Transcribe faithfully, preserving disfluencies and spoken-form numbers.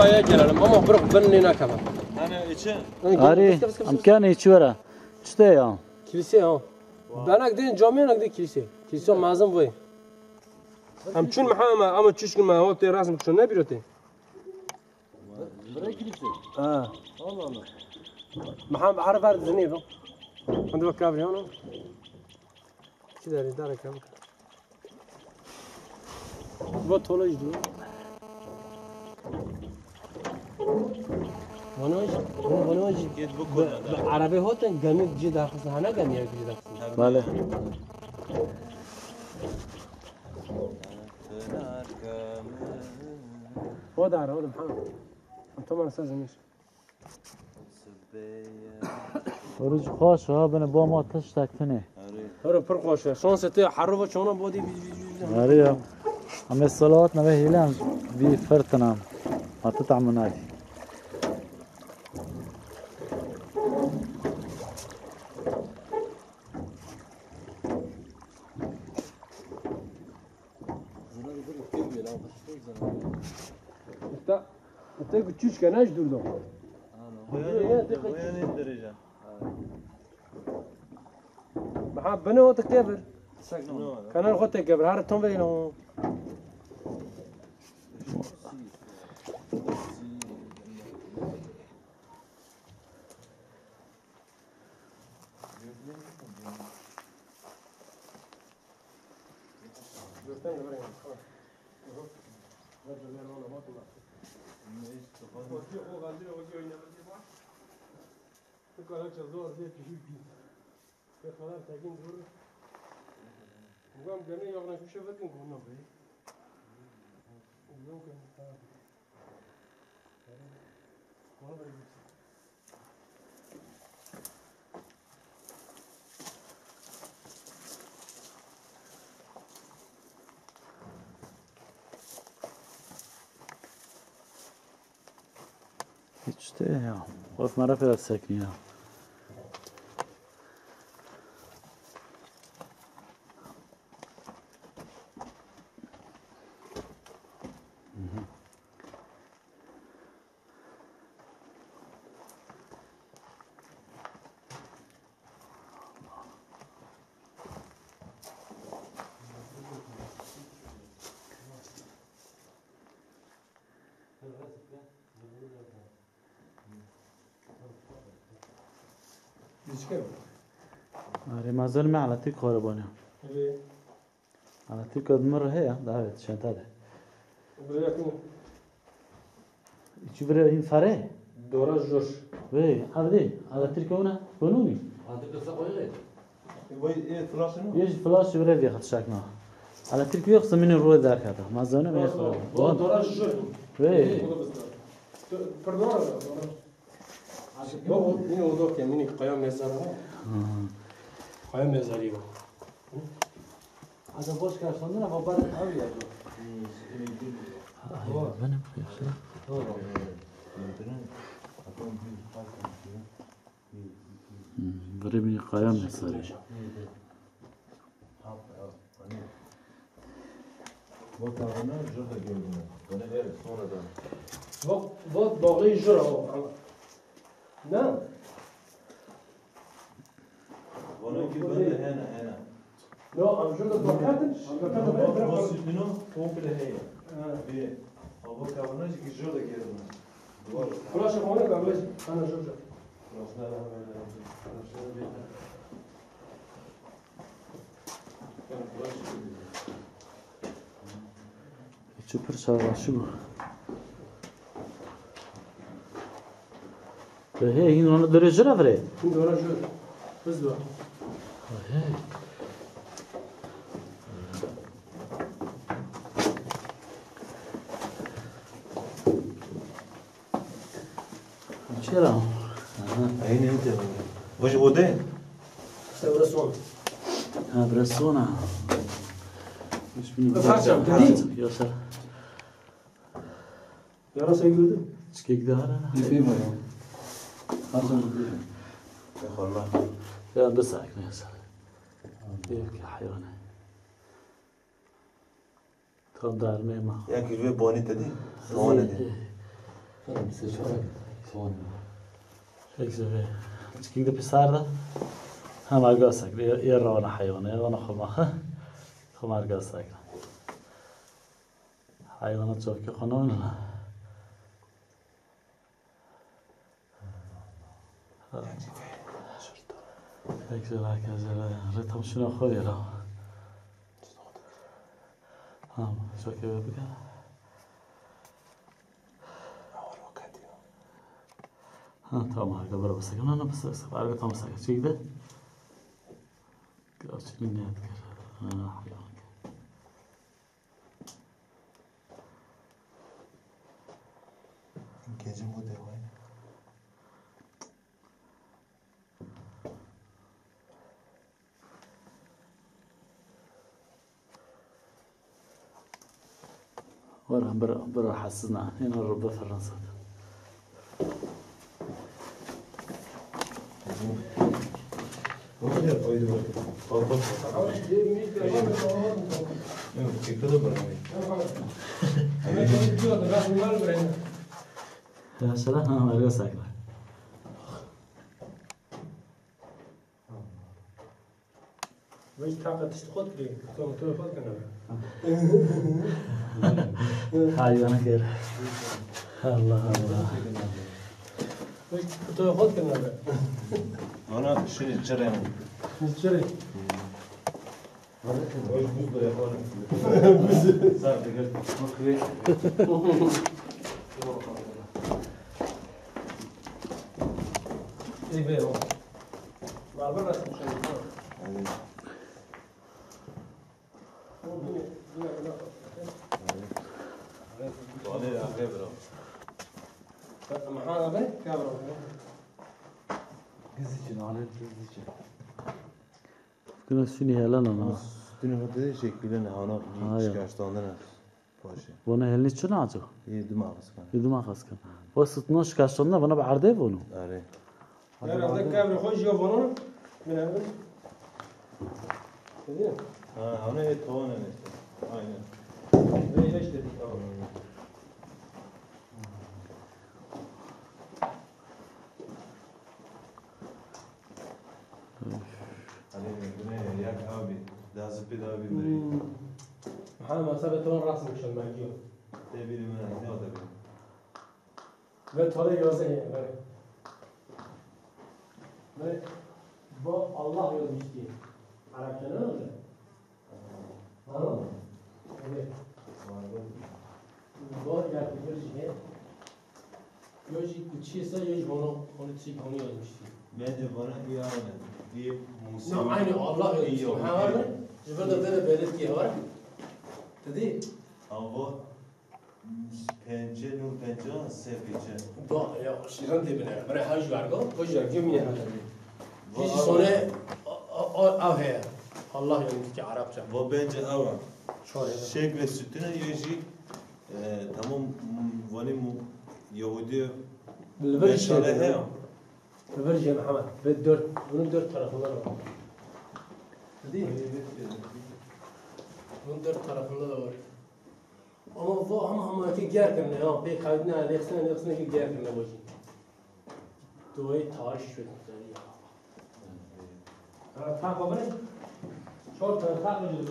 Aya gelelim ama bırak ben ne nakaba. Hani içi? Arê, em kenê çi were? Çi te ya? Kilise ya. Benek de camê, nek de kilise. Kilise mezin vay. Em çün Muhammed ama çüşkün me o te rasm kuşun ne bir o te. Bırak kilise. Ha. Allah Allah. Muhammed her ver zini bu. Hadi bak kabriyo. Çi derê, dereke bike. Va tola jî diyor. Vana jî, vana jî. Git bu konuda. Arabê hotin gemî cî daxistin. Hana gemî ya cî daxistin. Bale. O da ara oğlum ha. Tamam sen zemiş. Roj xweş ha, bine bo ma tiştek tune. Hore pir xweş e. Şanse te herro ve çona bo dî vîz vîz vîz. Erê ya. Em ê selawat nebe hêle em vî firtina. Ma tu tahmin nakî. Ita, ita ku çûçke ne ji dûr do. Hoyanê, hoyanê derece. Meha bine o te kevir. Kanal xwe te kevir. Her tom veyno. Hiç de ya. Of, mara biraz sekni ya. Arê, mezin me eletrik xwaribane. Elektrik di min re heye, davet, çenta de. Buraya yakın. Çi vire hîn fare? Dora jor. Wê, evdê, elektrik ona, konûnî. Hadi kısa koyuyor. Vay, e, flash mı? Yê jî flash vire vê xet şakna. Elektrik yok, zemini ruh derkata. Mazlum ne xora. Dora jor. Wê. Pardon. Yok, yine o da kendini kaya mezarı var. Kaya mezarı yok. Hadi boş karşılandın ama bak abi ya. Ay, benim yaşa. Doğru. Hmm, böyle bir kaya mezarı. Bak, bak, bağlı jura o. Ne? Vana ki bende hene, hene. No, em jur de doketin, em doketin. Bo, bo sütüno komple heye. Ha. Bi, ama kavana ki jur de geldim. Duvar. Flash kavana kavana ana jur jur. Flash da, flash da. Çi pir şabaşî bû. Hê, hîn wana derê jira virê. Hîn dora jir. Biz de. Hê. Çera? Aha. Aynı evde. Bu ji bu değil. İşte burası on. Ha, burası on ha. Üç bin. Kaç yaptı, değil mi? Yoksa. Yara sen gördün. Çikek daha ara. Yıkayım ayağım. Kaç yaptı? Eyvallah. Ya bir sakin ya sen. Yok ya hayvan. Tam darmê ma. Ya ki vê bonî te dî? Wan e dî. Sê çar ton. Pek zor. Çikin de pisar da. Ha, marga sak. Yer yer ravana hayvanı, yer ravana xoma. Xoma marga sak. Hayvana çok ki konu. Pek zor, herkes zor. Ritam şuna koy ya. Ha, çok iyi bir. Ha, tamam, arka bura basak. Ana, ana, basak, basak. Arka tam basak. Çekti. Gerçi ne yapıyor? Ha, yok. Gece bu da var. Were, bira, bira, rahatsız ne? Yine Rabbe Fransa'da. Ya, selam, ha, var ya, sakla. Vêj taqa tişt xwe kirî, to to xwe kirine. Hayvana kir. Allah Allah. Vêj to xwe kirine. Ana şirî çirê. Çirê. Vêj buz bire xwe. Buz. Sar digel. Ey be o. Barbar nasıl bir şey? Aynen. Ama hala be, kabra. Gizlice, lanet gizlice. Fikirna sünni helal ama. Sütünü hadi şekilde ne hana. Ha, ya. Çıkartandın. Baş e. Vana helnî çi naco? Yê dima xiskan. Yê dima xiskan. Wa sitno şikaştandina vana bi erdê vono? Erê. Ya, erdê kevre xwe jî ya vono. Min ev. Dedi. Ha, hane yê tawane neyse. Aynen. Ve işte, tamam. Hani ne, yak abi, lazı pê de abi biri. Hmm. Ha, mesela beton rasmi şöyle belki yok. Te biri mi, ne o da biri. Ve tole yazı ne, böyle. Böyle, bu Allah yazmış diye. Arapça ne olacak? Anladın mı? Evet. Var ya, bir şey. Yo jî kuçiyê ser, yo jî vano, vano çi, vano yazmış. Bence bana iyi aynı. Bir Musevi. No, aynı Allah yazmış. İyi yok. Ha, var mı? Ji ber de vere belirtiye var. Dedi. Ama pençe, nur pençe, se pençe. Da, ya, şiran de bine. Bere haj yargo, haj yargo mine. Jî, jî sone, a, a, a, a, he. Allah yazmış ki Arapça. Bu bence ama. Şöyle. Şekle sütüne yo jî E, tamam, m-, vanî mu-, Yahudi Li vir meşale jî heye. Li vir jî Mihemed. Ve dört, bunun dört tarafından var. Değil mi? Bunun dört tarafında da var. Ama bu ama, ama ki gerçekten ya, pek kaydına, lehsene, lehsene ki gerçekten bu jî. Duayı tarih şöyle ya. Ha, tak o beni. Çok tak o beni.